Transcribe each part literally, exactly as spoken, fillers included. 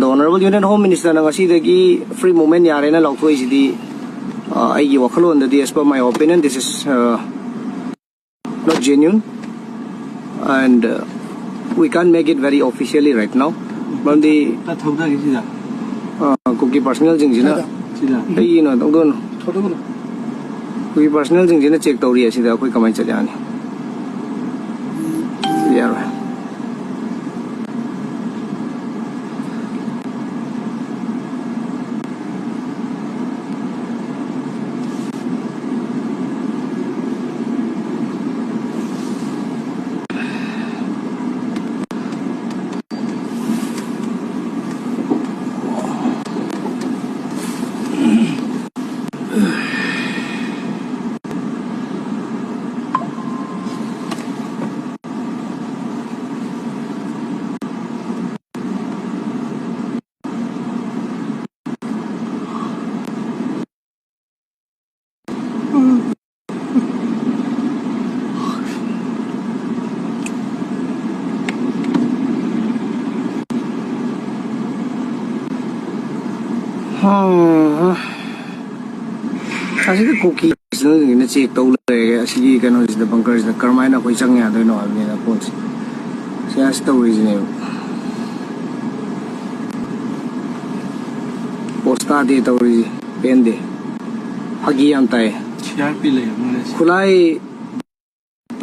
Honorable Union Home Minister ꯅ ꯉꯁꯤꯗꯒꯤ free movement ꯌꯥꯔꯦꯅ ꯂꯥꯎꯊꯣꯛꯏꯁꯤꯗꯤ, ꯑ, ꯑꯩꯒꯤ ꯋꯥꯈꯜꯂꯣꯟꯗꯗꯤ, as per my opinion, this is, uh, not genuine, and, uh, we can't make it very officially right now. ꯃꯔꯝꯗꯤ, ꯈꯔ ꯊꯧꯗꯒꯦ ꯁꯤꯗ꯫ ꯑ, ꯀꯨꯀꯤ ꯄꯥꯔꯁꯅꯦꯜꯁꯤꯡꯁꯤꯅ ꯁꯤꯗ꯫ ꯀꯩꯒꯤꯅꯣ ꯇꯧꯗꯣꯏꯅꯣ? ꯊꯧꯗꯣꯛꯀꯅꯨ꯫ ꯀꯨꯀꯤ ꯄꯥꯔꯁꯅꯦꯜꯁꯤꯡꯁꯤꯅ ꯆꯦꯛ ꯇꯧꯔꯤ ꯑꯁꯤꯗ ꯑꯩꯈꯣꯏ ꯀꯃꯥꯏꯅ ꯆꯠ ꯌꯥꯅꯤ? ꯌꯥꯔꯣꯏ꯫ ꯍꯥ꯫ ꯑꯁꯤꯗ ꯀꯨꯀꯤ ꯄꯥꯔꯁꯅꯦꯜꯁꯤꯡꯁꯤꯅ ꯆꯦꯛ ꯇꯧ ꯂꯩꯔꯦ꯫ ꯑꯁꯤꯒꯤ ꯀꯩꯅꯣꯁꯤꯗ, ꯕꯪꯀꯔꯁꯤꯗ ꯀꯔꯝꯍꯥꯏꯅ ꯑꯩꯈꯣꯏ ꯆꯪ ꯌꯥꯗꯣꯏꯅꯣ ꯍꯥꯏꯕꯅꯤꯗ ꯄꯣꯠꯁꯦ꯫ ꯁꯤ ꯑꯁ ꯇꯧꯔꯤꯁꯤꯅꯦꯕ꯫ ꯄꯣꯁ ꯇꯥꯗꯦ ꯇꯧꯔꯤꯁꯦ꯫ ꯄꯦꯟꯗꯦ꯫ ꯐꯥꯒꯤ ꯌꯥꯝ ꯇꯥꯏ꯫ ꯁꯤ ꯑꯥꯔ ꯄꯤ ꯂꯩ ꯃꯣꯏꯅ꯫ ꯈꯨꯠꯂꯥꯏ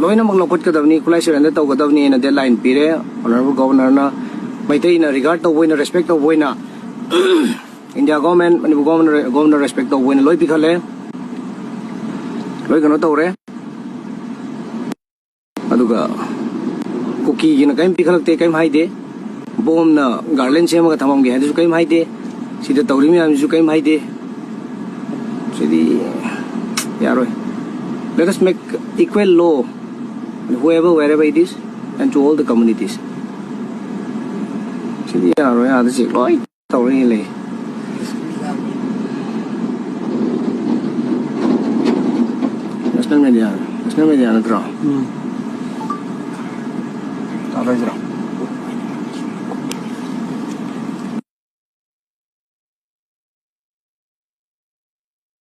ꯂꯣꯏꯅꯃꯛ ꯂꯧꯈꯠꯀꯗꯕꯅꯤ, ꯈꯨꯠꯂꯥꯏ ꯁꯔꯦꯟꯗꯔ ꯇꯧꯒꯗꯕꯅꯤꯅ deadline ꯄꯤꯔꯦ꯫ Honorable Governorꯅ ꯃꯩꯇꯩꯅ regard ꯇꯧꯕ ꯑꯣꯏꯅ, respect ꯇꯧꯕ ꯑꯣꯏꯅ, India Government, Manipur Government, Governor respect ꯇꯧꯕ ꯑꯣꯏꯅ ꯂꯣꯏ ꯄꯤꯈꯠꯂꯦ꯫ ꯂꯣꯏ ꯀꯩꯅꯣ ꯇꯧꯔꯦ꯫ ꯑꯗꯨꯒ ꯀꯨꯀꯤꯒꯤꯅ ꯀꯔꯤꯝ ꯄꯤꯈꯠꯂꯛꯇꯦ, ꯀꯔꯤꯝ ꯍꯥꯏꯗꯦ꯫ ꯕꯣꯝꯅ garland ꯁꯦꯝꯃꯒ ꯊꯝꯃꯝꯒꯦ ꯍꯥꯏꯗꯨꯁꯨ ꯀꯔꯤꯝ ꯍꯥꯏꯗꯦ꯫ ꯁꯤꯗ ꯇꯧꯔꯤ ꯃꯌꯥꯝꯁꯤꯁꯨ ꯀꯔꯤꯝ ꯍꯥꯏꯗꯦ꯫ ꯁꯤꯗꯤ ꯌꯥꯔꯣꯏ꯫ Let us make equal law, whoever, wherever it is, and to all the communities. ꯁꯤꯗꯤ ꯌꯥꯔꯣꯏ, ꯑꯥꯗ ꯆꯦꯛ ꯂꯣꯏ ꯇꯧꯔ ꯂꯩ꯫ National media, national media ꯅꯠꯇ꯭ꯔꯣ? ꯎꯝ꯫ ꯇꯥꯗꯣꯏꯁꯤꯔꯣ?